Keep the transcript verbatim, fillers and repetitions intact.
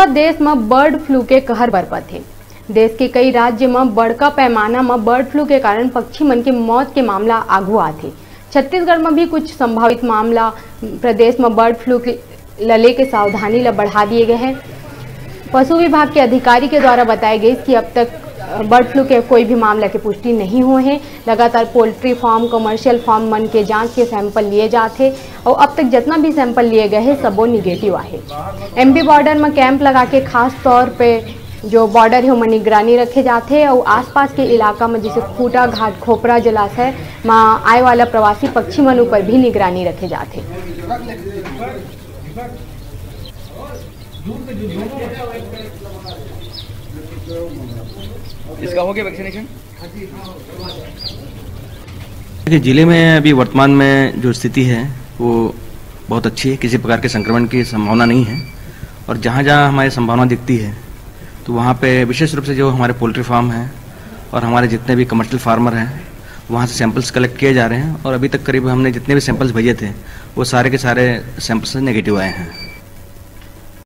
देश म bird flu के कहर बरपत हे। देश के कई राज्य म बड़का पैमाना म बर्ड फ्लू के कारण पक्षी मन के मौत के मामला आघू आत हे। छत्तीसगढ़ म भी कुछ संभावित मामला, प्रदेश म बर्ड फ्लू के ल लेके सावधानी ल बढ़ा दिए गए हे। पशु विभाग के अधिकारी के द्वारा बताए गए कि अब तक, अ, बर्ड फ्लू के कोई भी मामला के पुष्टि नहीं हुए हे। लगातार पोल्ट्री फार्म, कमर्शियल फार्म मन के जांच के सैंपल लिए जात हे और अब तक जितना भी सैंपल लिए गए हे, सबो निगेटिव आहे। एमपी बॉर्डर म कैंप लगा के खास तौर पे जो बॉर्डर हे, ओमा निगरानी रखे जात हे और आसपास के इलाका म जैसे खूंटा घाट, खोपरा जलाशय म आए वाला प्रवासी पक्षी मन ऊपर भी निगरानी रखे जात हे। इसका हो गया वैक्सीनेशन? देखिए, जिले में अभी वर्तमान में जो स्थिति है, वो बहुत अच्छी है, किसी प्रकार के संक्रमण की संभावना नहीं है। और जहाँ जहाँ हमारी संभावना दिखती है, तो वहाँ पे विशेष रूप से जो हमारे पोल्ट्री फार्म हैं और हमारे जितने भी कमर्शियल फार्मर हैं, वहाँ से सैंपल्स कलेक्ट किए जा रहे हैं। और अभी तक करीब हमने जितने भी सैंपल्स भेजे थे, वो सारे के सारे सैंपल्स नेगेटिव आए हैं।